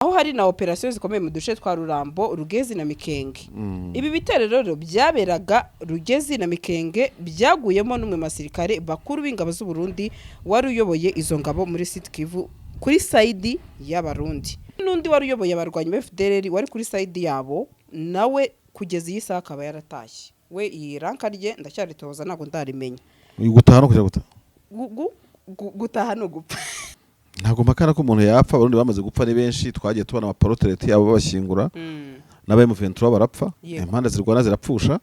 Aho hari na operasiyo zikomeye mu duce twa Rurambo, Rugezi na Mikenge. Ibi bitero rero byaberaga Rugezi na Mikenge byaguyemo n'umwe mu basirikare bakuru b'ingabo z'u Burundi wari uyoboye izo ngabo muri Sud Kivu kuri side y'Abarundi, n'undi wari uyoboye abarwanyi ba FDLR wari kuri side yabo, nawe kugeza iyi saha akaba yaratashye. We iyi rank rye ndacyaritoza, ntabwo ndarimenya. Gutaha no kujya gutaha. Gutaha ni ugupfa. Ntabwo mpakana ko umuntu yapfa. Abarundi bamaze gupfa ni benshi, twagiye tubona amaportrait yabo babashyingura, n'aba M23 barapfa. Impande zirwana zirapfusha.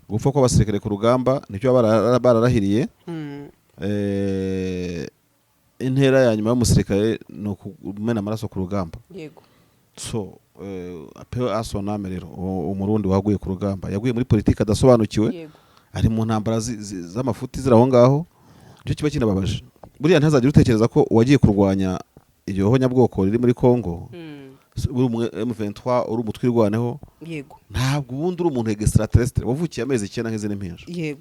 Gupfa kw'abasirikare ku rugamba nicyo baba bararahiriye. Intera ya nyuma y'umusirikare ni ukumena amaraso ku rugamba. So paix à son âme rero. Umurundi waguye ku rugamba yaguye muri politiki adasobanukiwe, ari mu ntambara z'amafuti ziri aho ngaho. Nicyo kiba kinababaje. Buriya ntazagire utekereza ko uwagiye kurwanya iryo honyabwoko riri muri Congo, uri umwe M23, uri umutwe irwaneho, ntabwo ubundi uri umuntu extraterrestre wavukiye amezi 9 nk'izindi mpinja.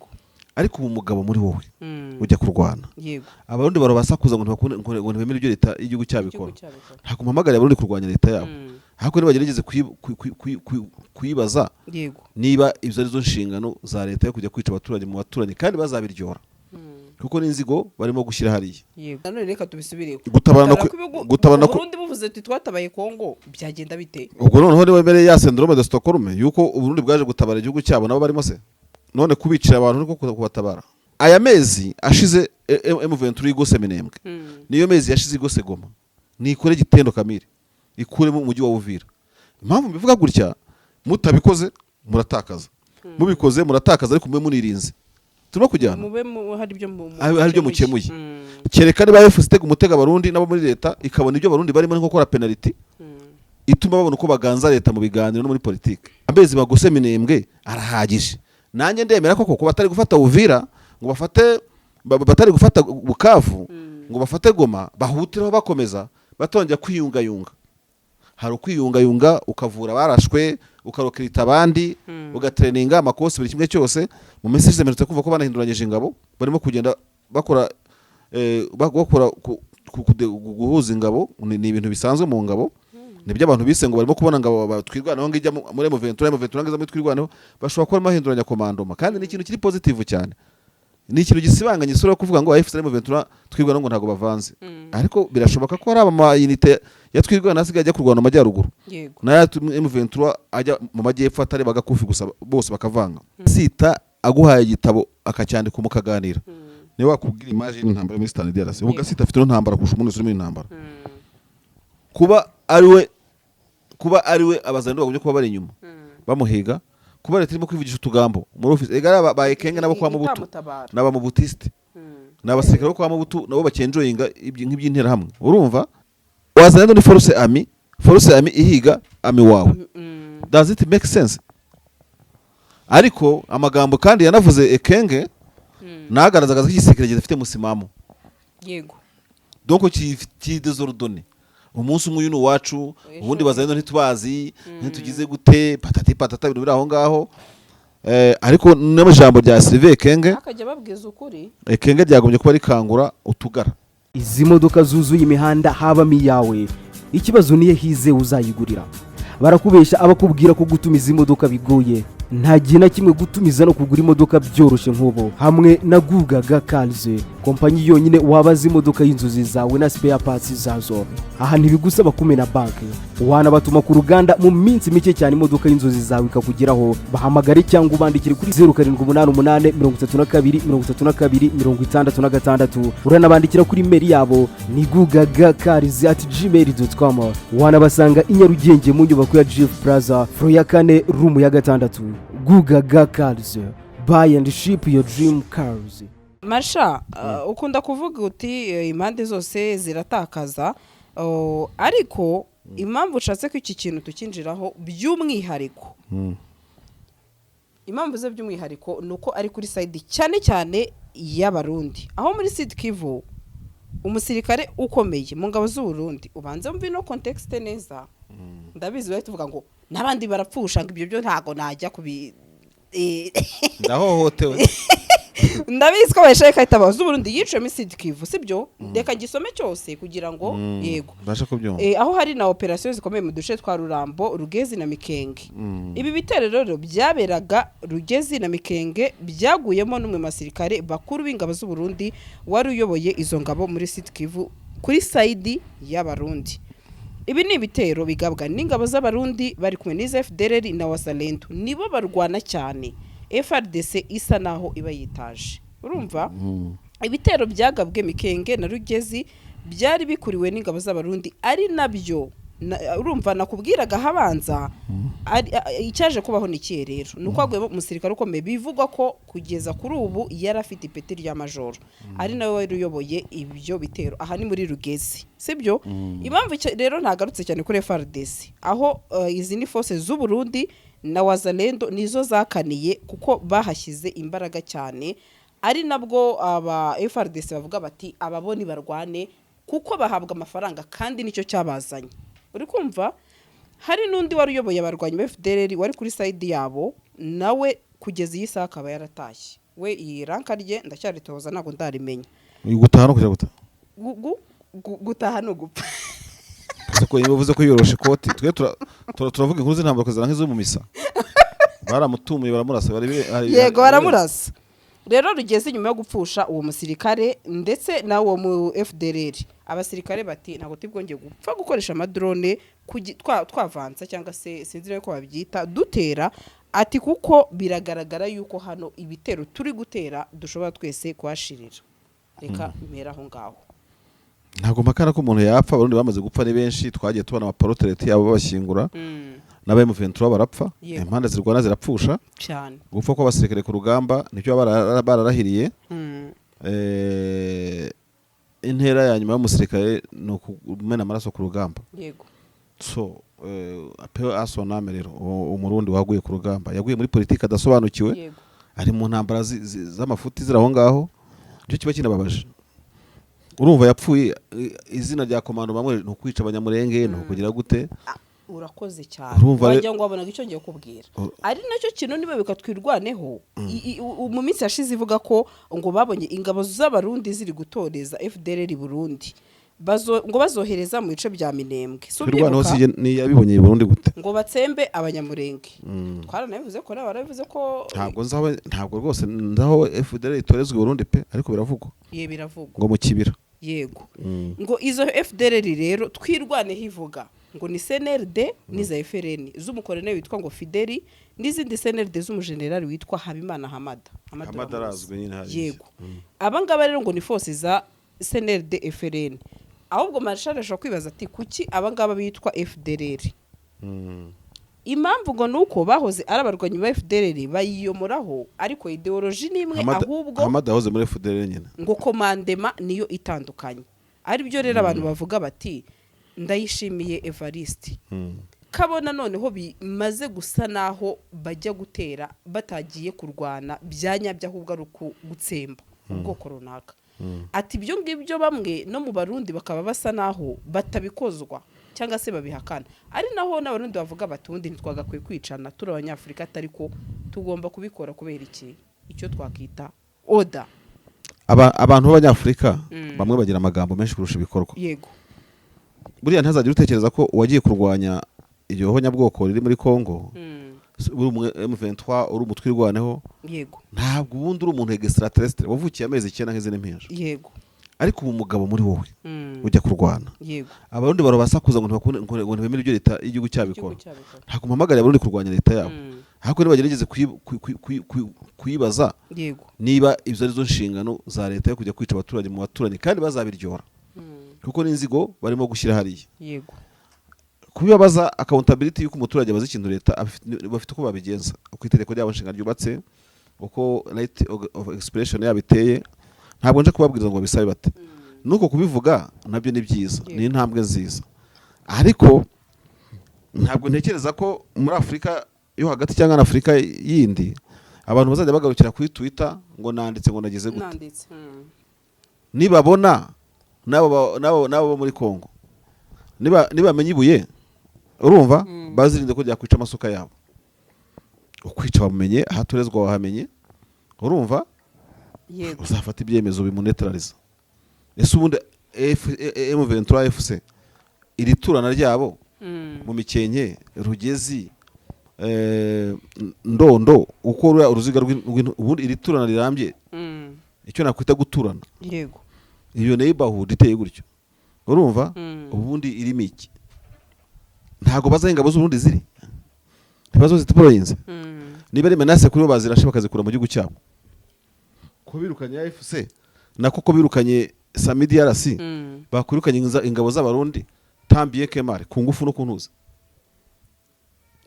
Ariko ubu mugabo muri wowe ujya kurwana, Abarundi barabasakuza ngo ngo ntibemere ibyo leta y'igihugu cyabo ikora. Igihugu cyabikora. Ntabwo mpamagarira Abarundi kurwanya leta yabo, ahubwo nibagerageze kuyibaza niba izo ari zo nshingano za leta yo kujya kwica abaturage mu baturanyi, kandi bazabiryora, kuko n'inzigo barimo gushyira hariya. Nanone reka tubisubireho. Gutabara no Gutabara kw'ibihugu- gutabara no Uburundi buvuze tuti twatabaye Kongo, byagenda bite? Ubwo noneho niba mbere ya syndrome de Stockholm yuko Uburundi bwaje gutabara igihugu cyabo, nabo barimo se none kubicira abantu niko kubatabara? Aya mezi ashize M23 igose Minembwe, niyo mezi yashize igose Goma, nikore gitendo kamire ikuremo umujyi wa Uvira. Impamvu mbivuga gutya, mutabikoze muratakaza, mubikoze muratakaza, ariko mube munirinze. Turimo kujyana. Mube hari ibyo Hari ibyo mukemuye. Kereka niba AFC itega umutego Abarundi nabo muri leta, ikabona ibyo Abarundi barimo ni nko gukora penalty ituma babona uko baganza leta mu biganiro no muri politiki. Amezi bagose Minembwe arahagije. Nanjye ndemera koko ko batari gufata Uvira ngo bafate batari gufata Bukavu ngo bafate Goma, bahutireho bakomeza batongera kwiyungayunga. Hari ukwiyungayunga ukavura abarashwe, ukarecruita abandi, ugatraininga amakosi, buri kimwe cyose. Mu minsi ishize mperutse kumva ko banahinduranyije ingabo, barimo kugenda bakora bakora guhuza ingabo. Ni ibintu bisanzwe mu ngabo, nibyo abantu bise ngo barimo kubona ngabo Twirwaneho ngo ijya muri M23, M23 ngo iza muri Twirwaneho. Bashobora kuba barimo bahinduranya commandement, kandi ni ikintu kiri positive cyane, ni ikintu gisibanganya isura yo kuvuga ngo AFC na M23, Twirwaneho ngo ntabwo bavanze. Ariko birashoboka ko hari amayunité ya Twirwaneho asigaye ajya kurwana mu majyaruguru n'aya M23 ajya mu majyepfo, atari bagakufi gusa, bose bakavanga. Sita aguhaye igitabo akacyandika mukaganira, niwe wakubwira image y'intambara muri Eastern DRC. Ubu Gasita afite ino ntambara kurusha umuntu wese uri muri iyi ntambara. Kuba ari we Abazalendo bagombye kuba bari inyuma bamuhiga, kuba leta irimo kwivugisha utugambo muri office ega ba Ekenge nabo kwa Mobutu Itamutabara. n'aba Mobutiste, ni abasirikare bo kwa Mobutu, nabo bakenjoyinga nk'iby'interahamwe. Urumva Wazalendo ni force ami, force ami ihiga ami wawe. Does it make sense? Ariko amagambo kandi yanavuze Ekenge nagaragaza ko igisirikare gidafite musimamo. Donc ki désordonné. Umunsi umwe uyu ni uwacu, ubundi Bazalendo ntitubazi, ntitugize gute, patati patata, ibintu biri aho ngaho. Ariko n'ijambo rya Sylvain Ekenge akajya babwiza ukuri. Ekenge ryagombye kuba rikangura utugara. Izi modoka zuzuye imihanda habamo iyawe? Ikibazo niyo hize uzayigurira. Barakubeshya abakubwira ko gutumiza imodoka bigoye. Nta gihe na kimwe gutumiza no kugura imodoka byoroshye nk'ubu hamwe na Gugaga Cars, kompanyi yonyine wabaza imodoka y'inzozi zawe na spare parts zazo. Aha ntibigusaba kumena banki, wanabatuma ku ruganda, mu minsi mike cyane imodoka y'inzozi zawe ikakugeraho. Bahamagare cyangwa ubandikire kuri 0788 32 32 66. Uranabandikira kuri email yabo ni gugagacars@gmail.com. Wanabasanga i Nyarugenge mu nyubako ya Jifu Plaza, floor ya kane, room ya gatandatu. Gugaga Cars, buy and ship your dream cars. Marsha, ukunda kuvuga uti impande zose ziratakaza. Oh, ariko impamvu ushatse ko iki kintu tukinjiraho by'umwihariko, impamvu ze by'umwihariko ni uko ari kuri side cyane cyane y'Abarundi, aho muri Sud Kivu umusirikare ukomeye mu ngabo z'u Burundi, ubanze mvi no contexte neza. Ndabizi bari tuvuga ngo n'abandi barapfusha, ngo ibyo byo ntago najya kubi Ndahohotewe. Ndabizi ko Marshal Kayitaba z'Uburundi yiciwe muri Sud Kivu, sibyo? Reka gisome cyose kugira ngo, yego. Mbasha kubyumva. Aho hari na operasiyo zikomeye mu duce twa Rurambo, Rugezi na Mikenge. Ibi bitero rero byaberaga Rugezi na Mikenge byaguyemo n'umwe mu basirikare bakuru b'ingabo z'u Burundi wari uyoboye izo ngabo muri Sud Kivu kuri side y'Abarundi. Ibi ni ibitero bigabwa n'ingabo z'Abarundi bari kumwe n'iza FDLR na Wazalendo, nibo barwana cyane. FARDC isa naho iba yitaje, urumva? Ibitero byagabwe Mikenge na Rugezi byari bikuriwe n'ingabo z'Abarundi, ari nabyo urumva nakubwiraga habanza. Icyaje kubaho ni ikihe rero? Ni uko haguyemo umusirikare ukomeye bivugwa ko kugeza kuri ubu yari afite ipeti rya majoro, ari nawe wari uyoboye ibyo bitero. Aha ni muri Rugezi, sibyo? Impamvu rero ntagarutse cyane kuri FARDC, aho izi ni force z'u Burundi na Wazalendo nizo zakaniye kuko bahashyize imbaraga cyane, ari nabwo aba FARDC bavuga bati ababoni barwane kuko bahabwa amafaranga kandi nicyo cyabazanye, uri kumva? Hari n'undi wari uyoboye abarwanyi ba FDLR wari kuri side yabo, nawe kugeza iyi saha akaba yaratashye. We iyi rank rye ndacyaritoza, ntabwo ndarimenya. Gutaha no kujya gutaha. Gutaha ni ugupfa. Uvuze ko niba uvuze ko yoroshe ikoti, twe turavuga inkuru z'intambara ukazana nk'izo mu misa. Baramutumuye, baramurasa, Yego, baramurasa. Rero rugeze nyuma yo gupfusha uwo musirikare ndetse n'uwo mu FDLR, abasirikare bati ntabwo tubwongeye gupfa gukoresha amadrone twavansa cyangwa se sinzi rero ko babyita dutera, ati kuko biragaragara yuko hano ibitero turi gutera dushobora twese kuhashirira. Reka mpera aho ngaho. Ntabwo mpakana ko umuntu yapfa. Abarundi bamaze gupfa ni benshi, twagiye tubona amaportrait yabo babashyingura, n'aba M23 barapfa. Impande zirwana zirapfusha. Cyane. Gupfa kw'abasirikare ku rugamba nicyo baba bararahiriye. Intera ya nyuma y'umusirikare ni ukumena amaraso ku rugamba. So paix à son âme. Rero uwo Umurundi waguye ku rugamba yaguye muri politiki adasobanukiwe, ari mu ntambara z'amafuti ziri aho ngaho, nicyo kiba kinababaje. Urumva yapfuye, izina rya komando bamwe ni ukwica Abanyamurenge, ni ukugira gute? Urakoze cyane. Urumva Wagira ngo wabonaga icyo ngiye kubwira, ari nacyo kintu niba bikatwirwaneho. Mu minsi yashize ivuga ko ngo babonye ingabo z'Abarundi ziri gutoreza FDLR Burundi, ngo bazohereza mu bice bya Minembwe. Si Twirwaneho ubyibuka? Si ni yabibonye i Burundi gute? Ngo batsembe Abanyamurenge. Twaranabivuze ko nawe barabivuze ko Ntabwo nzaho, ntabwo rwose nzaho FDLR itorezwa i Burundi pe, ariko biravugwa. Ye, biravugwa. Ngo mu Kibira. Yego. Ngo izo FDLR rero Twirwaneho ivuga ngo ni CNRD n'iza FRN z'umukoroneri witwa ngo Fideli, n'izindi CNRD z'umujenerali witwa Habimana Hamada. Hamada uramuzi. Arazwi nyine hariya. Yego. Aba ngaba rero ngo ni force za CNRD FRN. Ahubwo Marshal ashobora kwibaza ati kuki aba ngaba bitwa FDLR? Impamvu ngo ni uko bahoze ari abarwanyi ba FDLR bayiyomoraho, ariko idéologie ni imwe. Ahubwo Hamada yahoze muri FDLR nyine. Ngo commandement niyo itandukanye. Aribyo rero abantu bavuga bati Ndayishimiye Evariste kabona noneho bimaze gusa naho bajya gutera batagiye kurwana bya nyabyo, ahubwo ari gutsemba ubwoko runaka. Ati ibyo ngibyo bamwe no mu Barundi bakaba basa naho batabikozwa cyangwa se babihakana, ari naho n'Abarundi bavuga bati ubundi ntitwagakwiye kwicana turi Abanyafurika, atari ko tugomba kubikora kubera iki icyo twakita oda. Abantu b'Abanyafurika bamwe bagira amagambo menshi kurusha ibikorwa. Buriya ntazagire utekereza ko uwagiye kurwanya iryo honyabwoko riri muri Congo, uri umwe M23, uri umutwe irwaneho, ntabwo ubundi uri umuntu extraterrestre wavukiye amezi 9 nk'izindi mpinja. Ariko ubu umugabo muri wowe ujya kurwana. Abarundi barabasakuza ngo ntibakunda, ngo ntibemere ibyo leta y'igihugu cyabo Igihugu ikora. cyabikora. Ntabwo mpamagarira Abarundi kurwanya leta yabo, ariko nibagerageze kuyibaza niba izo arizo nshingano za leta yo kujya kwica abaturage mu baturanyi, kandi bazabiryora, kuko n'inzigo barimo gushyira hariya. Kubibabaza accountability y'uko umuturage abaza ikintu leta bafite uko babigenza, uko itegeko ryabo nshinga ryubatse, uko right of expression yabo iteye. Ntabwo nje kubabwiriza ngo babisabe bate, nuko kubivuga nabyo ni byiza, ni intambwe nziza, ariko ntabwo ntekereza ko muri Afurika yo hagati cyangwa na Afurika yindi abantu bazajya bagarukira kuri Twitter ngo nanditse, ngo nagize gute. Nanditse. Nibabona n'abo bo muri Congo, nibamenya ibuye, urumva, bazirinde ko ryakwica amasuka yabo. Ukwica bamumenye, ahatorezwa wahamenye, urumva. Uzafata ibyemezo bimuneutraliza. Ese ubundi M23 FC, iri turana ryabo mu Mikenke, Rugezi, Ndondo, uko ruriya uruziga ubundi iri turana rirambye, icyo nakwita guturana, iyo neighborhood iteye gutyo, urumva, ubundi irimo iki? Ntabwo bazi aho ingabo z'Uburundi ziri, ntibazi aho zideployinze. Niba ari menace kuri bo, bazirashe bakazikura mu gihugu cyabo. Ko birukanye AFC, nako ko birukanye SAMIDRC, bakwirukanye ingabo z'Abarundi tambiye kemare ku ngufu no kuntuza.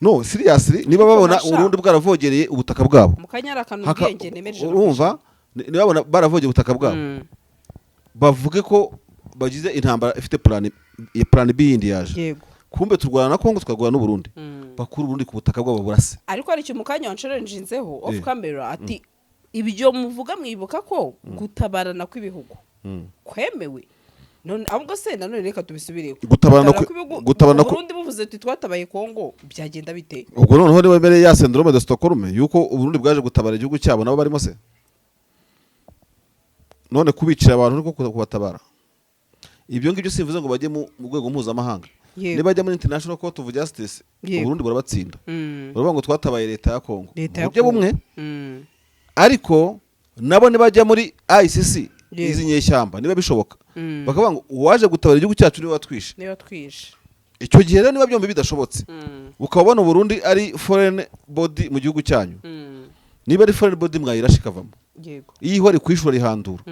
No seriously, niba babona Masha. Uburundi bwaravogereye ubutaka bwabo, Mu kanya hari akantu ubwenge nemereje. Urumva, niba babona baravogereye ubutaka bwabo, bavuge ko bagize intambara ifite plan, ya plan B yindi yaje. Kumbe turwana na Kongo, tukarwana n'Uburundi. Bakura Uburundi ku butaka bwabo, burase. Ariko hari ikintu mu kanya wanchallenginzeho off camera, ati ibyo muvuga mwibuka ko gutabarana kw'ibihugu kwemewe. None ahubwo se nanone reka tubisubireho. Gutabarana kw'ibihugu, gutabarana Uburundi buvuze tuti twatabaye Kongo, byagenda bite? Ubwo noneho niba wemereye ya syndrome de Stockholm yuko Uburundi bwaje gutabara igihugu cyabo, nabo barimo se none kubicira abantu niko kubatabara? Ibyo ngibyo simvuze ngo bajye mu rwego mpuzamahanga. Niba bajya muri International Court of Justice, Uburundi burabatsinda. Baravuga ngo twatabaye leta ya Kongo Leta mu ya buryo Kongo. bumwe, ariko nabo nibajya muri ICC, izi nyeshyamba, niba bishoboka, bakavuga ngo uwaje gutabara igihugu cyacu niwe watwishe. Niba twishe. Icyo gihe rero niba byombi bidashobotse, ukaba ubona Uburundi ari foreign body mu gihugu cyanyu, niba ari foreign body mwayirashe ikavamo. Iyo ihora ikwishura rihandura,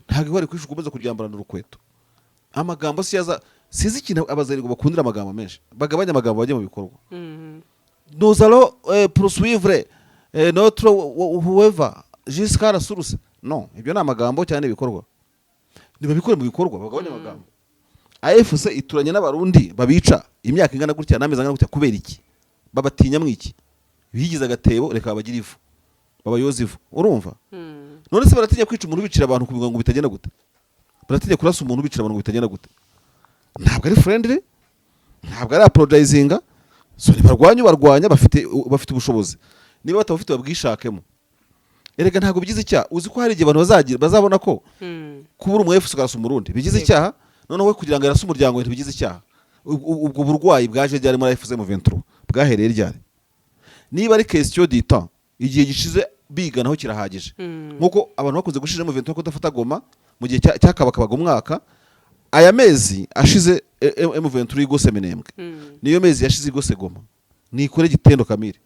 ntabwo ihora ikwishura ukomeza kuryambarana urukweto. Amagambo si yaza, sinzi ikintu abazarigo bakundira amagambo menshi. Bagabanya amagambo, bajye mu bikorwa. Nous allons poursuivre notre whoever jusqu'à la source. Non, ibyo ni amagambo cyane. Ibikorwa nibabikore mu bikorwa, bagabanye amagambo. AFC ituranye n'Abarundi babica imyaka ingana gutya n'amezi angana gutya, kubera iki? Babatinya mwiki? Bigize agatebo, reka babagire ivu, babayoze ivu, urumva? None se baratinya kwica umuntu bicira abantu ku ngo bitagenda gute? Baratinya kurasa umuntu bicira abantu ngo bitagenda gute? Ntabwo ari friendly, ntabwo ari apologizinga. So ntibarwanya ubarwanya, bafite ubushobozi. Niba batabufite, babwishakemo. Erega ntabwo bigize icyaha. Uzi ko hari igihe abantu bazagira bazabona ko kuba uri umu FC ukarasa Umurundi bigize icyaha, noneho we kugira ngo arase umuryango we ntibigize icyaha. Ubwo burwayi bwaje ryari muri AFC M23? Bwahereye ryari? Niba ari question du temps, igihe gishize biganaho kirahagije. Nkuko abantu bakunze gushinja M23 kudafata Goma mu gihe cyakabakabaga umwaka, aya mezi ashize M23 igose Minembwe, niyo mezi yashize igose Goma, nikore gitendo kamire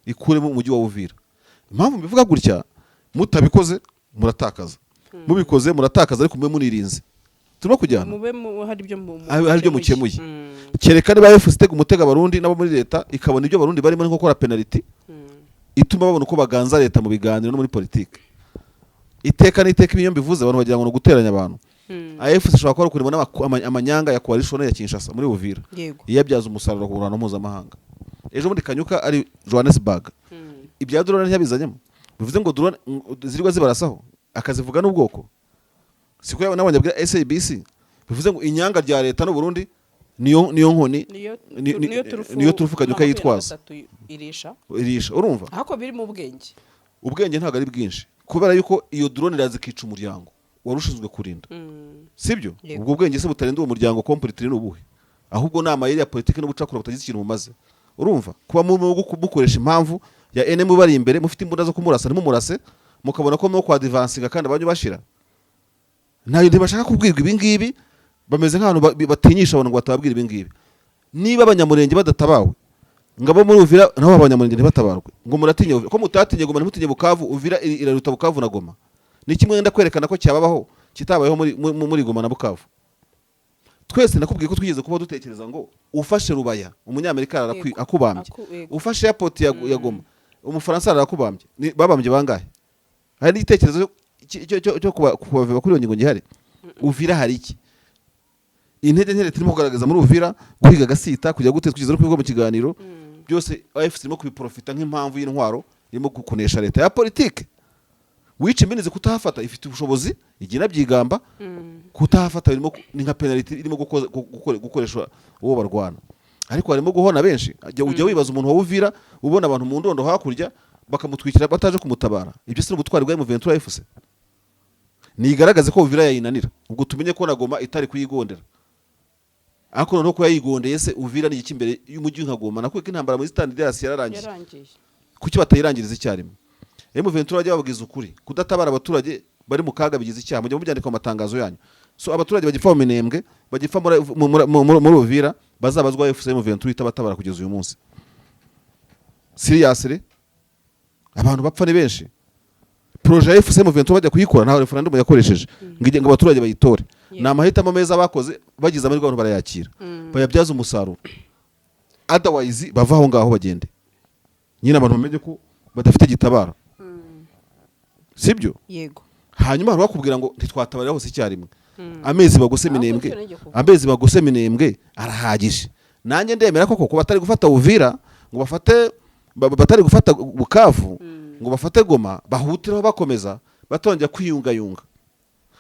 ikuremo umujyi wa Uvira. Impamvu mbivuga gutya, mutabikoze muratakaza, mubikoze muratakaza, ariko mube munirinze. Turimo kujyana. Mube hari ibyo Hari ibyo mukemuye. Kereka niba AFC itega umutego Abarundi nabo muri leta, ikabona ibyo Abarundi barimo ni gukora penalty ituma babona uko baganza leta mu biganiro no muri politike. Iteka n'iteka iyo mbivuze, abantu bagira ngo ni uguteranya abantu. AFC ishobora kuba ari ukurimo amanyanga ya coalition ya Kinshasa muri Uvira, iyabyaza umusaruro ku ruhando mpuzamahanga. Ejo bundi Kanyuka ari Johannesburg, ibya drone ntiyabizanyemo? Bivuze ngo drone zirirwa zibarasaho akazivuga n'ubwoko, siko nabonye abwira SABC. Bivuze ngo inyanga rya leta n'u Burundi niyo nkoni Niyo niyo turufu. Niyo turufu Kanyuka yitwaza. 23 irisha. Irisha, urumva? Ahako biri mu bwenge. Ubwenge ntabwo ari bwinshi, kubera yuko iyo drone iraza ikica umuryango wari ushinzwe kurinda, sibyo? Yego. Ubwo bwenge se butarinda uwo muryango completely ni ubuhe? Ahubwo ni amayeri ya politiki n'ubucakura butagize ikintu bumaze. Urumva, kuba mugukoresha impamvu ya enemy bari imbere, mufite imbunda zo kumurasa ntimumurase, mukabona ko mwo kwadvancinga kandi abanyu bashira. Ntayo ntibashaka kubwirwa ibi ngibi, bameze nk'abantu batinyisha abantu ngo batababwira ibi ngibi. Niba Abanyamurenge badatabawe, ngo abo muri Uvira nabo Abanyamurenge ntibatabarwe, ngo muratinye Uvira, ko mutatinye Goma, ntimutinye Bukavu? Uvira iraruta Bukavu na Goma. Ni kimwe wenda kwerekana ko cyababaho kitabayeho muri Goma na Bukavu. Twese nakubwiye ko twigeze kuba dutekereza ngo ufashe Rubaya, Umunyamerika akubambye. Ufashe airport ya Goma, Umufaransa arakubambye. Babambye bangahe? Hari n'igitekerezo cyo kubaveba kuri iyo ngingo gihari. Uvira hari iki? Intege nke leta irimo kugaragaza muri Uvira, guhiga agasita kujya gute, kugeza no kubivuga mu kiganiro, byose AFC irimo kubiprofita nk'impamvu y'intwaro irimo kunesha leta ya politike. Wica iminizi kutahafata, ifite ubushobozi, igihe inabyigamba kutahafata birimo ni nka penalty irimo gukoreshwa uwo barwana, ariko harimo guhona benshi. Ujya wibaza umuntu wa Uvira ubona abantu mu ndondo hakurya bakamutwikira bataje kumutabara, ibyo si ubutwari bwa M23 FC? Nigaragaze ko Uvira yayinanira, ubwo tumenye ko na Goma itari kuyigondera. Ariko noneho ko yayigondeye se, Uvira ni iki imbere y'umujyi nka Goma? Nakwiye ko intambara muri Stade DRC yararangiye. Yarangiye. Kuki batayirangiriza icyarimwe? M23 bajya bababwiza ukuri: kudatabara abaturage bari mu kaga bigize icyaha. Mujya mubyandika mu matangazo yanyu. So abaturage bagipfa mu Minembwe, bagipfa muri Uvira, bazabazwa AFC M23 itabatabara kugeza uyu munsi. Seriously, abantu bapfa ni benshi. Projet ya AFC M23 bajya kuyikora, nta referendum yakoresheje ngo abaturage bayitore. Ni amahitamo meza bakoze, bagize amahirwe abantu barayakira, bayabyaza umusaruro. Otherwise bava aho ngaho bagende nyine, abantu bamenye ko badafite gitabara, sibyo? Yego. Hanyuma hari bakubwira ngo ntitwatabarira hose icyarimwe. Amezi bagose Ahubwo Minembwe, icyo nagiye kuvuga. amezi bagose Minembwe arahagije. Nanjye ndemera koko ko batari gufata Uvira ngo bafate, batari gufata Bukavu ngo bafate Goma, bahutiraho bakomeza batongera kwiyungayunga.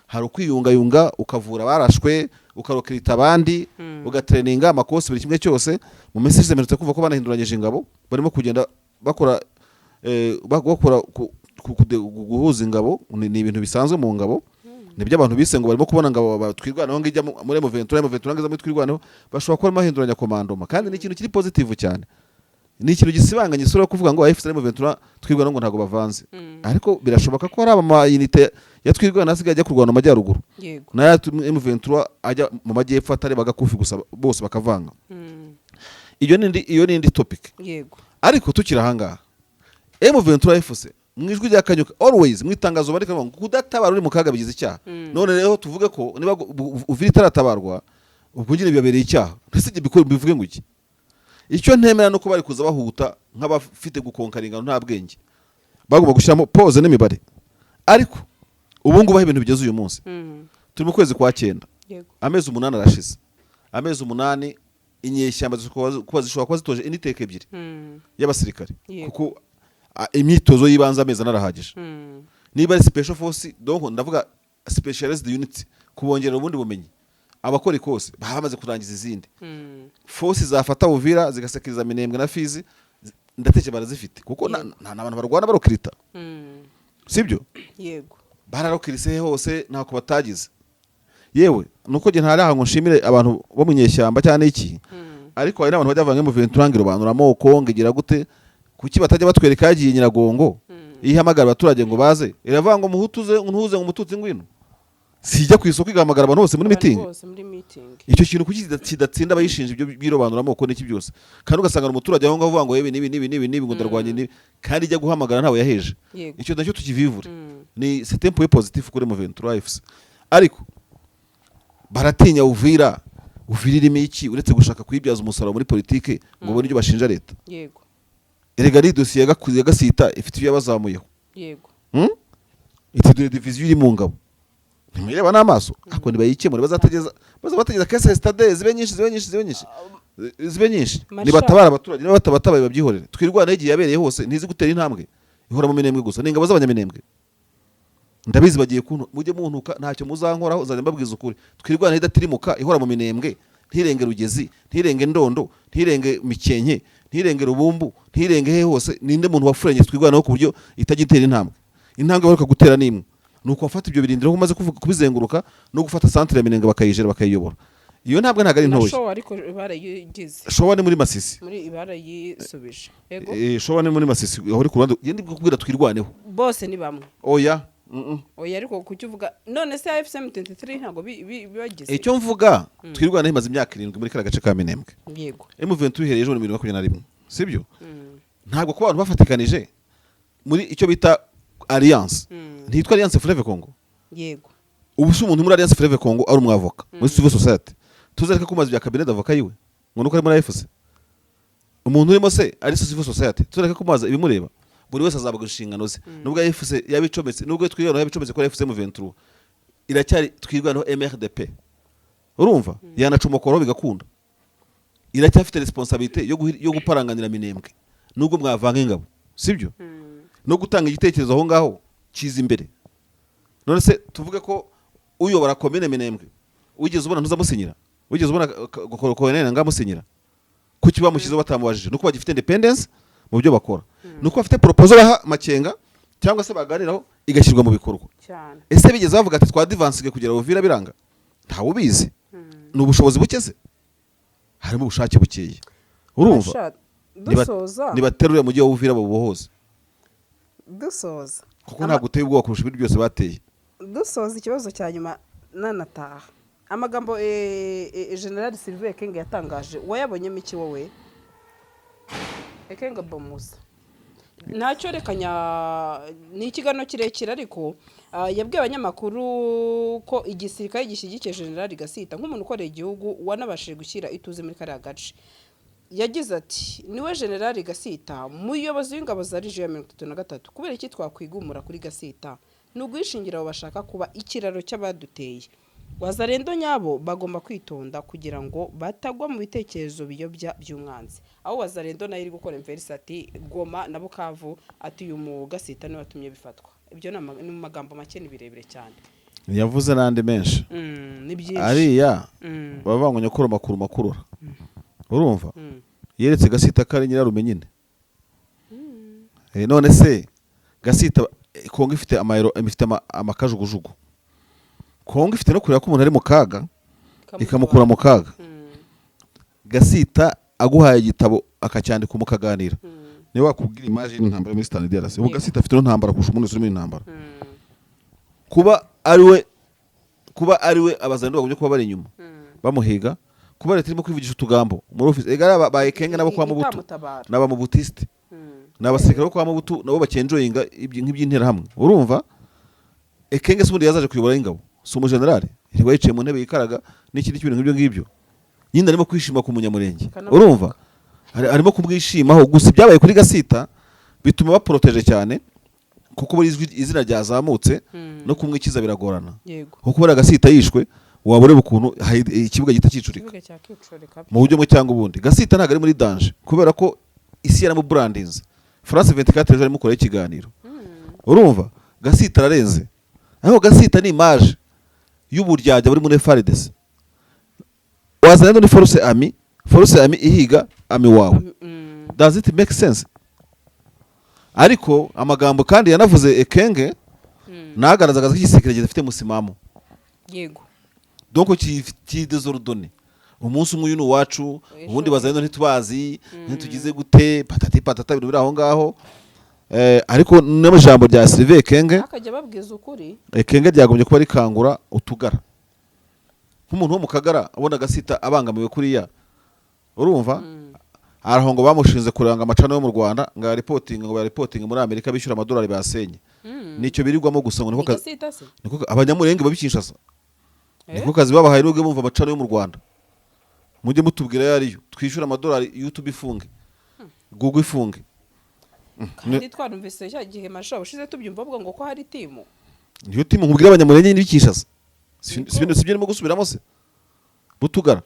Hari ukwiyungayunga, ukavura abarashwe, ukarokirita abandi, ugatreninga amakosi, buri kimwe cyose. Mu minsi ishize mperutse kumva ko banahinduranyije ingabo, barimo kugenda bakora bakora guhuza ingabo. Ni ibintu bisanzwe mu ngabo, nibyo abantu bise ngo barimo kubona ngo Twirwaneho ngo ijya muri M23, M23 ngo iza muri Twirwaneho. Bashobora kuba barimo bahinduranya commandement, kandi ni ikintu kiri positive cyane, ni ikintu gisibanganya isura yo kuvuga ngo AFC M23, Twirwaneho ngo ntabwo bavanze. Ariko birashoboka ko hari ama unité ya Twirwaneho asigaye ajya kurwana mu majyaruguru, n'aya M23 ajya mu majyepfo, atari bagakufi gusa, bose bakavanga. Iyo ni indi topic. Ariko tukiri ahangaha, M23 FC mu ijwi rya Kanyuka always mu itangazo bandika ngo kudatabara uri mu kaga bigize icyaha. None rero tuvuge ko niba Uvira itaratabarwa, ubwo nyine bibabereye icyaha. Ese ibyo bivuge ngo iki? Icyo ntemera nuko bari kuza bahuta nk'abafite gukonkara ingano, nta bwenge. Bagomba gushyiramo pause n'imibare. Ariko ubu ngubu aho ibintu bigeze uyu munsi, turi mu kwezi kwa cyenda, amezi 8 arashize. Amezi 8, inyeshyamba zishobora kuba zitoje initeka ebyiri y'abasirikare, kuko imyitozo y'ibanze amezi 4 arahagije. Niba ari special force, donc ndavuga specialized unit, kubongerera ubundi bumenyi, abakora ikosi baba bamaze kurangiza izindi. Force zafata Uvira, zigasekiriza Minembwe na Fizi, ndatekereza barazifite, kuko nta abantu barwana barokirita, sibyo? Yego. Bararokirise hose, ntako batagize. Yewe nuko njye ntari aha ngo nshimire abantu bo mu nyeshyamba cyane iki, ariko hari n'abantu bajya bavanga mu Ventura ngo irobanura amoko, ngo igira gute. Kuki batajya batwereka yagiye Nyiragongo, iyo ihamagara abaturage ngo baze, iravuga ngo muhutuze ntuze, ngo umututsi ngwino? Sijya ku isoko igahamagara abantu bose muri Abantu mitingi? bose muri meeting. Icyo kintu kuki kidatsinda abayishinja ibyo birobanura amoko n'iki byose, kandi ugasanga umuturage aho ngaho uvuga ngo yewe nibi nibi nibi nibi, ngo ndarwanya nibi, kandi ijya guhamagara ntawe yaheje? Icyo nacyo tukivivure. Ni c'est un point positif kuri M23 FC. Ariko baratinya Uvira. Uvira irimo iki uretse gushaka kuyibyaza umusaruro muri politike ngo babone ibyo bashinja leta? Erega ari dosiye ya Gasita ifite ibyo yabazamuyeho. Hmm? Iti dore division iri mu ngabo, ntimuyireba n'amaso, ariko nibayikemure. Bazategeza, bazabategeza kese stade zibe nyinshi, zibe nyinshi, zibe nyinshi, zibe nyinshi. Marshal. Nibatabara abaturage, niba batabatabaye babyihorere. Twirwaneho igihe yabereye hose ntizi gutera intambwe, ihora mu Minembwe gusa, ni ingabo z'abanyaminembwe. Ndabizi bagiye kuntu mujye muntuka, ntacyo muzankoraho, nzajya mbabwiza ukuri. Twirwaneho idatirimuka, ihora mu Minembwe, ntirenge Rugezi, ntirenge Ndondo, ntirenge Mikenke, ntirenge Rubumbu, ntirenge he hose. Ninde muntu wafuranye Twirwaneho ku buryo itajya itera intambwe? Intambwe baheruka gutera n'imwe, ni uko bafata ibyo birindiro umaze kuvuga, kubizenguruka no gufata centre ya Minembwe, bakayijera, bakayiyobora. Iyo ntambwe ntabwo ari Na ntoya. Showa ariko barayigize. Showa ni muri Masisi. Muri barayisubije, yego. Showa ni muri Masisi, aho uri ku ruhande. Ngende kubwira Twirwaneho. Bose ni bamwe. Oya. Oya, ariko kuki uvuga none se AFC M23 ntabwo bibagize? Icyo mvuga, Twirwaneho imaze imyaka 7 muri kariya gace ka Minembwe. M23 ihereye ejo muri 2021, sibyo? Ntabwo kuba abantu bafatikanije muri icyo bita alliance, ntitwa Alliance Fleuve Congo? Yego. Ubu se umuntu muri Alliance Fleuve Congo ari umwavoka muri civil society, tuzareka kumaza ibya cabinet d'avocat yiwe ngo nuko ari muri AFC? Umuntu urimo se ari civil society, tuzareka kumaza ibimureba? Buri wese azabwa inshingano ze. Nubwo AFC yabicometse, nubwo Twirwaneho yabicometse kuri AFC M23, iracyari Twirwaneho MRDP. Urumva yanacomokora bigakunda, iracyafite responsabilité yo guparanganira Minembwe nubwo mwavanga ingabo, sibyo? No gutanga igitekerezo aho ngaho kiza imbere. None se tuvuge ko uyobora komine Minembwe, wigeze ubona ntuzamusinyira? Wigeze ubona koloneli ngamusinyira? Kuki bamushyizeho batamubajije? Nuko bagifite independence mu byo bakora, nuko bafite proposal baha Makenga. Cyangwa se baganiraho igashyirwa mu bikorwa. Ese bigeze bavuga ati twadvancinge kugera Uvira? Biranga, ntawe ubizi. Ni ubushobozi buke se? Harimo ubushake bukeya, urumva? Masha, dusoza. Nibaterure mujyi wa Uvira bawubohoze. Dusoza. Kuko ntabwo uteye ubwoba kurusha ibindi byose bateye. Dusoza, ikibazo cya nyuma nanataha, amagambo General Sylvain Ekenge yatangaje, wayabonyemo iki wowe? Ekenge Bomusa ntacyo rekanya, ni ikiganiro kirekire, ariko yabwiye abanyamakuru ko igisirikare gishyigikiye General Gasita nk'umuntu ukorera igihugu wanabashije gushyira ituze muri kariya gace. Yagize ati: "Niwe General Gasita, muyobozi w'ingabo za Région ya 33. Kubera iki twakwigumura kuri Gasita? Ni uguhishingira abo bashaka kuba ikiraro cy'abaduteye. Wazalendo nyabo bagomba kwitonda kugira ngo batagwa mu bitekerezo biyobya by'umwanzi." Aho Wazalendo nayo iri gukora inverse, ati Goma na Bukavu, ati uyu mu Gasita niwe watumye bifatwa. Ibyo ni mu magambo make, ni birebire cyane. Yavuze n'andi menshi. Ni byinshi. Ariya baba ngo nyakuro makuru makurura, urumva? Yeretse Gasita ko ari nyirarume nyine. None se Gasita, Kongo ifite amayero, ifite amakajugujugu. Kongo ifite no kureba ko umuntu ari mu kaga, ikamukura mu kaga. Gasita aguhaye igitabo akacyandika mukaganira, niwe wakubwira image y'intambara muri Eastern DRC. Ubu Gasita afite no ntambara kurusha umuntu wese uri muri intambara. Kuba ari we Abazalendo bagombye kuba bari inyuma bamuhiga, kuba leta irimo kwivugisha utugambo muri office ega ba Ekenge nabo kwa Mubutu Itamutabara. n'aba Mubutiste, ni abasirikare bo kwa Mobutu, nabo bakenjoyinga nk'iby'interahamwe, urumva? Ekenge se ubundi yazaje kuyobora ingabo? Si umujenerali? Yirirwa yicaye mu ntebe yikaraga n'ikindi kintu nk'ibyo ngibyo nyine. Arimo kwishima ku Munyamurenge. Akanavuga. Urumva, arimo kumwishimaho. Gusa ibyabaye kuri Gasita bituma baprotégé cyane, kuko buri izina ryazamutse no kumwikiza biragorana. Kuko buriya Gasita yishwe, waba ureba ukuntu ikibuga gihita cyicurika. Ikibuga cya kicurika. Mu buryo bumwe cyangwa ubundi, Gasita ntabwo ari muri danger kubera ko isi yaramubrandinze. France 24 ejo arimo gukoraho ikiganiro. Urumva, Gasita ararenze, ariko Gasita ni image y'uburyarya buri muri FARDC. Wazana ni force ami, force ami ihiga ami wawe. Does it make sense? Ariko amagambo kandi yanavuze Ekenge nagaragaza ko igisirikare gifite musimamo. Donc ki désordonné. Umunsi umwe uyu ni uwacu, ubundi bazanye ntitubazi, ntitugize gute, patati patata, ibintu biri aho ngaho. Ariko n'ijambo rya Sylvain Ekenge, akajya babwiza ukuri. Ekenge ryagombye kuba rikangura utugara nk'umuntu wo mu Kagara abona Agasita abangamiwe kuriya, urumva? Araho ngo bamushinze kuranga amacano yo mu Rwanda, ngo yareportinga, ngo bayareportinga muri Amerika, bishyura amadolari basenye. Nicyo birirwamo gusa, ngo niko kazi. Gasita se? Niko Abanyamurenge babikinshasa. Niko kazi babahaye, nubwo bumva amacano yo mu Rwanda, mujye mutubwira ayo ariyo, twishyure amadolari, YouTube ifunge, Google ifunge. Kandi twarumvise cya gihe masha ushize tubyumva bavuga ngo ko hari team. Niyo team nkubwira, Abanyamurenge n'ibikinshasa. Si byo ndimo gusubiramo se? Butugara,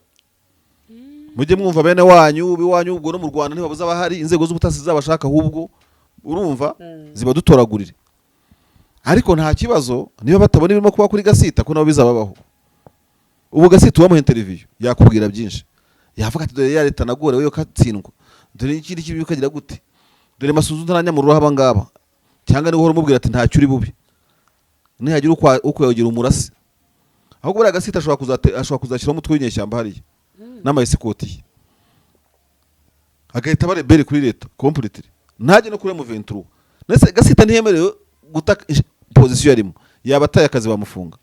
mujye mwumva bene wanyu biwanyu. Ubwo no mu Rwanda ntibabuze abahari, inzego z'ubutasi zabashaka ahubwo, urumva, zibadutoragurire. Ariko nta kibazo niba batabona ibirimo kuba kuri Gasita, ko nabo bizababaho. Ubu Gasita uwamuha interview yakubwira byinshi, yavuga ati: "Dore ya leta nagorewe yo katsindwa, dore ikindi kibi ukagira gute, dore Masunzu ntaranyamururaho aba ngaba." Cyangwa niba uhora umubwira ati ntacyo uri bubi, nihagira ukwegera umurasi. Ahubwo buriya Gasita ashobora kuzashyiraho umutwe w'inyeshyamba hariya n'amaescort ye, agahita aba rebelle kuri leta completely, ntajye no kuri M23. Ndetse Gasita ntiyemerewe guta position yarimo, yaba ataye akazi bamufunga.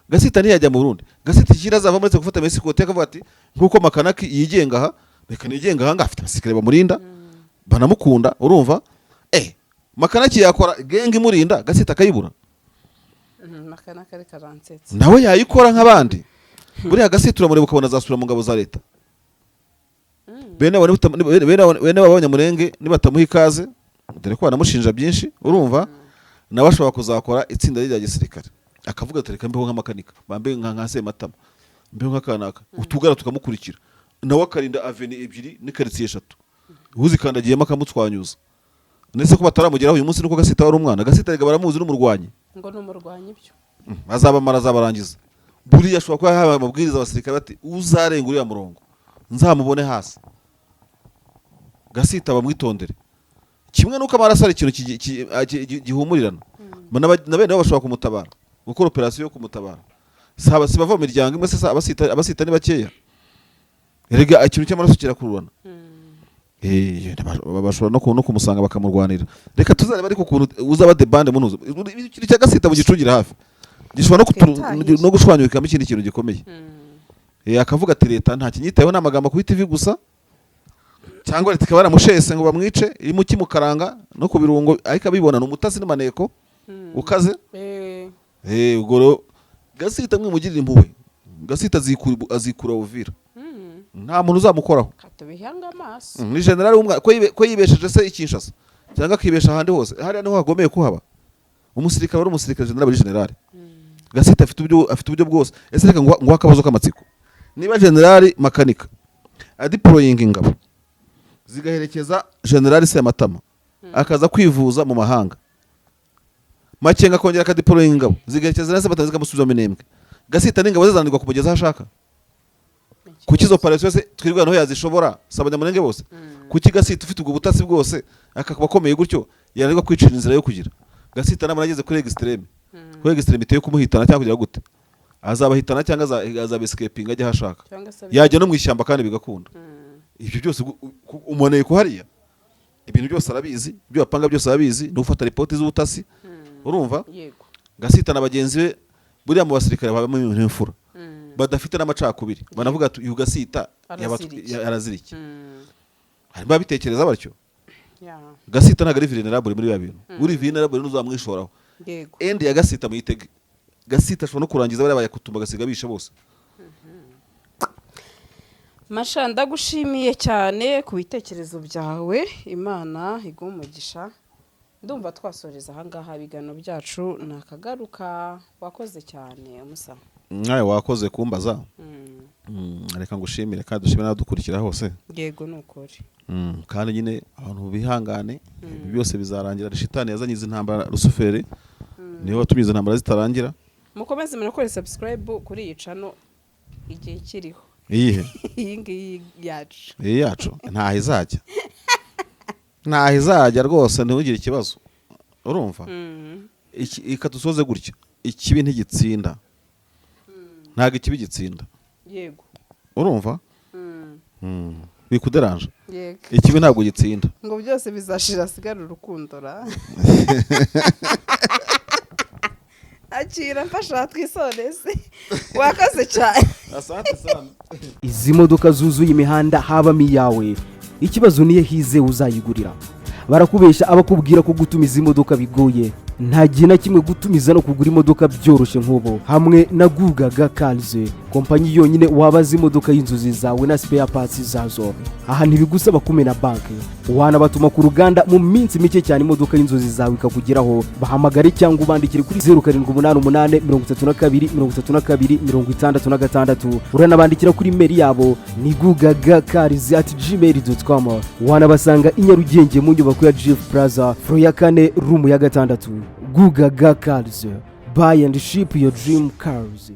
Gasita ntiyajya mu Burundi. Gasita ikiri azava uretse gufata amaescort, akavuga ati: "Nkuko Makanaki yigenga aha, reka nigenga aha ngaha." Afite abasirikare bamurinda banamukunda, urumva? Makanaki yakora gang imurinda, Gasita akayibura. Makana kari karansetsa. Nawe yayikora nk'abandi. Buriya Gasita uramureba ukabona azasubira mu ngabo za leta. Bene abo Banyamurenge nibatamuha ikaze, dore ko banamushinja byinshi, urumva, nawe ashobora kuzakora itsinda rye rya gisirikare, akavuga ati: "Reka mbeho nk'amakanika, bambe nka Sematama, mbeho nk'akanaka." Utugara tukamukurikira, nawe akarinda avenue ebyiri n'ikaritsiye eshatu, uzikandagiyemo akamutwanyuza. Ndetse ko bataramugeraho uyu munsi nuko Gasita wari umwana. Gasita erega baramuzi, n'umurwanyi. Ngo ni umurwanyi ibyo. Azabamara, azabarangiza. Buriya ashobora kuba yahawe amabwiriza abasirikare bati: "Uzarenga uriya murongo nzamubone hasi." Gasita bamwitondere. Kibazo Kimwe n'uko amaraso ari ikintu gihumurirana. Na bene wabo bashobora kumutabara, gukora operasiyo yo kumutabara. Si si bava mu miryango imwe se? Abasita ni bakeya. Erega ikintu cy'amaraso kirakururana. Bashobora no kumusanga bakamurwanira. Reka tuzareba, ariko ukuntu uzaba debande munuzo, ikintu cya Gasita mugicungira hafi, gishobora Twitahire. no gushwanyukamo ikindi kintu gikomeye. Akavuga ati leta nta kinyitayeho, ni amagambo kuri TV gusa, cyangwa leta ikaba yaramushese ngo bamwice, irimo kimukaranga no ku birungo, ariko abibona ni umutasi n'maneko ukaze. Ubwo rero Gasita mwimugirira impuhwe. Gasita azikura Uvira, nta muntu uzamukoraho. Katubihanga amaso. Ni generali w'umwana ko yibesheje se i Kinshasa cyangwa akibesha ahandi hose, hariya niho hagomeye kuhaba. Umusirikare wari umusirikare, generali ari generali. Gasita afite uburyo bwose. Ese reka nguha akabazo k'amatsiko: niba generali Makanika adeployinga ingabo zigaherekeza generali Sematama akaza kwivuza mu mahanga, Makenga akongera akadeployinga ingabo zigaherekeza na Sematama zikamusubiza mu Minembwe, Gasita n'ingabo ze zananirwa kumugeza aho ashaka? Kuki izo operasiyo se twirwa naho yazishobora, si Abanyamurenge bose? Kuki Gasita ufite ubwo butasi bwose, akaba akomeye gutyo, yananirwa kwicira inzira yo kugira? Gasita nabona ageze kuri extreme, kuri extreme yo kumuhitana cyangwa kugira gute, azabahitana cyangwa azabescapinga ajya aho ashaka. Cyangwa se Yajya no mu ishyamba kandi bigakunda. Ibyo byose umoneye ko hariya ibintu byose arabizi, ibyo bapanga byose arabizi, ni ufata ripoti z'ubutasi, urumva? Yego. Gasita na bagenzi be, buriya mu basirikare habamo ibintu nk'imfura badafite n'amacakubiri, banavuga ati uyu Gasita Arazira iki? Arazira iki? Harimo ababitekereza batyo. Gasita ntabwo ari vulnerable muri biba bintu. Uri vulnerable ntuzamwishoraho. Endi ya Gasita muyitege. Gasita ashobora no kurangiza bariya bayakutumba, agasiga bishe bose. Masha, ndagushimiye cyane ku bitekerezo byawe, Imana iguhe umugisha. Ndumva twasoreza ahangaha ibiganiro byacu, ni akagaruka. Wakoze cyane, umusa. Nawe wakoze kumbaza. Reka ngushimire kandi dushimire n'abadukurikira hose. Yego, ni ukuri. Kandi nyine abantu bihangane, ibi byose bizarangira. Shitani yazanye izi ntambara, Rusuferi niwe watumye izi ntambara zitarangira. Mukomeze munakore subscribe kuri iyi channel igihe kiriho. Iyihe? Iyi ngiyi yacu. Iyi yacu ntaho izajya, ntaho izajya rwose, ntugire ikibazo, urumva? Reka dusoze gutya: ikibi ntigitsinda, ntabwo ikibi gitsinda. Urumva? Bikuderanje. Yego. Ikibi ntabwo gitsinda. Ngo byose bizashira hasigare urukundo ra. Akira mfasha twisoreze, wakoze cyane. Asante sana. Izi modoka zuzuye imihanda habamo iyawe? Ikibazo niyo hizewe uzayigurira. Barakubesha abakubwira ko gutumiza imodoka bigoye. Nta gihe na kimwe gutumiza no kugura imodoka byoroshye nk'ubu hamwe na Gugaga Cars, kompanyi yonyine wabaza imodoka y'inzozi zawe na spare parts zazo. Aha ntibigusaba kumena banki, wanabatuma ku ruganda, mu minsi mike cyane imodoka y'inzozi zawe ikakugeraho. Bahamagare cyangwa ubandikire kuri 0788 32 32 66. Uranabandikira kuri email yabo ni gugagacars@gmail.com. Wanabasanga i Nyarugenge mu nyubako ya GF Plaza, floor ya kane, room ya gatandatu. Gugaga Cars, buy and ship your dream cars.